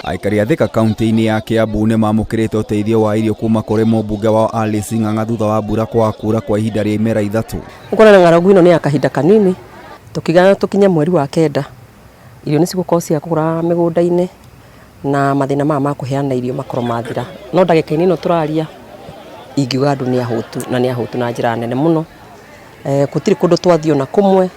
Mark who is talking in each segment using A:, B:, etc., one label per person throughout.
A: Aikari a Thika kaunti-inĩ ya Kiambu nĩ mamũkĩrĩte ũteithio wa irio kuma kũrĩ mũmbunge wao Alice Ng'ang'a thutha wa mbura kwaga kuura kwa ihinda rĩa imera ithatũ.
B: Ũkona na ng'aragu ĩno nĩ ya kahinda kanini, tũkiga tũkinye mweri wa kenda, irio nĩ cigũkorwo ciakũra mĩgũnda-inĩ na mathĩna maya ma kũheana irio makorwo mathira. No ndagĩka-inĩ ĩno tũraria, ingiuga andũ nĩ ahũtu na nĩ ahũtu na njĩra nene mũno. Gũtirĩ kũndũ twathiĩ ona kũmwe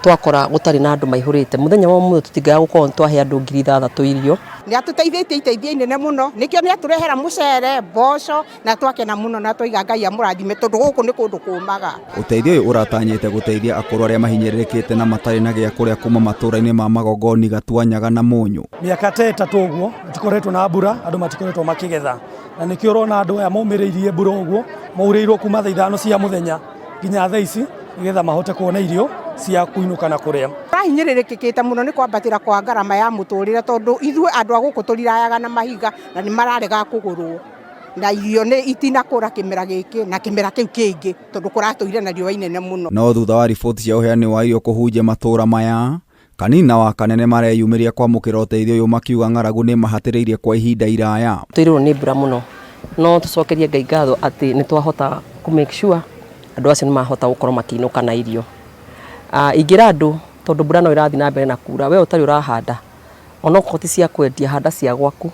B: twakora gũtarĩ na andũ maihũrĩte. Mũthenya wa ũmũthĩ tũtingĩaga gũkorwo nĩ twahe andũ 6,000 irio.
C: Nĩ atũteithĩtie iteithio inene mũno, nĩkĩo nĩ atũrehera mũcere, mboco na twakena mũno na twaiga Ngai amũrathime tondũ gũkũ nĩ kũndũ kũmaga.
A: Ũteithio ũyũ ũratanyĩte gũteithia akũrũ arĩa mahinyĩrĩrĩkĩte na matarĩ na gĩa kũrĩa kuma matũra-inĩ ma Magongoni, Gatuanyaga na Mũnyũ.
D: Mĩaka ta ĩtatũ ũguo gũtikoretwo na mbura, andũ matikoretwo makĩgetha. Na nĩkĩo ũrona andũ aya momĩrĩirie mbura ũguo, maurĩirwo kuma thaa ithano cia mũthenya nginya thaa ici nĩgetha mahote kuona irio cia kũinũka na kũrĩa.
C: Tũrahinyĩrĩrĩkĩte mũno nĩ kwambatĩra kwa ngarama ya mũtũrĩre tondũ ithuĩ andũ a gũkũ tũrirayaga na mahiga na nĩ mararega kũgũrwo. Na irio nĩ itinakũra kĩmera gĩkĩ na kĩmera kĩu kĩngĩ tondũ kũratũire na riũa inene mũno.
A: No thutha wa riboti cia ũheani wa irio kũhunjia matũra maya, Kanini na Wakanene mareyumĩria kwamũkĩra ũteithio ũyũ makiuga ng'aragu nĩmahatĩrĩirie kwa ihinda iraya.
B: Tũirĩrwo nĩ mbura mũno no tũcokerie Ngai ngatho atĩ nĩ twahota kũ make sure andũ acio nĩ mahota gũkorwo makĩinũka na irio. Ingĩra andũ tondũ mbura no ĩrathiĩ na mbere na kura, we ũtarĩ ũrahanda onokorwo ti cia kwendia handa cia gwaku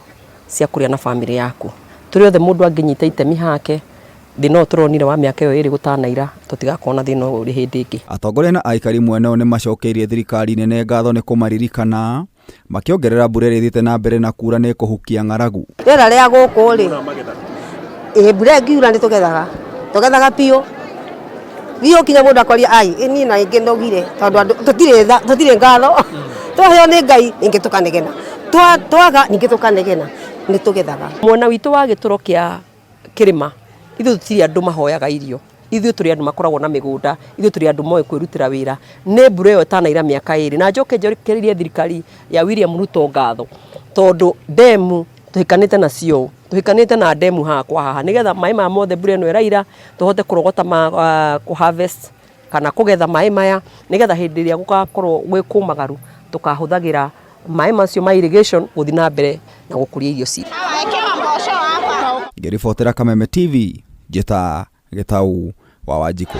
B: cia kũrĩa na bamĩrĩ yaku. Tũrĩ othe mũndũ angĩnyita itemi hake Thĩna ũyũ tũronire wa mĩaka ĩyo ĩrĩ gũtanaira tũtigakorwo na thĩna ũyũ hĩndĩ ĩngĩ.
A: Atongoria na aikari mwena ũyũ nĩmacokeirie thirikari nene ngatho nĩ kũmaririkana, makĩongerera mbura ĩrĩa ĩthiĩte na mbere na kuura nĩ ĩkũhukia ng'aragu.
E: Rĩera rĩa gũkũ rĩ, ĩ mbura ĩngiura nĩ tũgethaga, tũgethaga biũ biũ nginya mũndũ akoria ai ĩ niĩ na ĩngĩ nogire tondũ andũ tũtirĩ tha tũtirĩ ngatho, twaheo nĩ Ngai ningĩ tũkanegena, twaga ningĩ tũkanegena, nĩ tũgethaga.
B: Mwena witũ wa gĩtũro kĩa kĩrĩma, ithuĩ tũtirĩ andũ mahoyaga irio, ithuĩ tũrĩ andũ makoragwo na mĩgũnda, ithuĩ tũrĩ andũ moĩ kwĩrutĩra wĩra, nĩ mbura ĩyo ĩtanaira mĩaka ĩrĩ, na njoke njokererie thirikari ya William Ruto ngatho, tondũ ndemu tũhikanĩte nacio ũũ, tũhikanĩte na ndemu haha kwa haha, nĩgetha maĩ maya mothe mbura ĩno ĩraira, tũhote kũrogota kũ harvest kana kũgetha maĩ maya, nĩgetha hĩndĩ ĩrĩa gũgakorwo gwĩ kũmagaru, tũkahũthagĩra maĩ macio ma irrigation gũthiĩ na mbere na gũkũria irio citũ.
A: Ngĩribotera Kameme TV, njĩta Gĩtau wa Wanjikũ.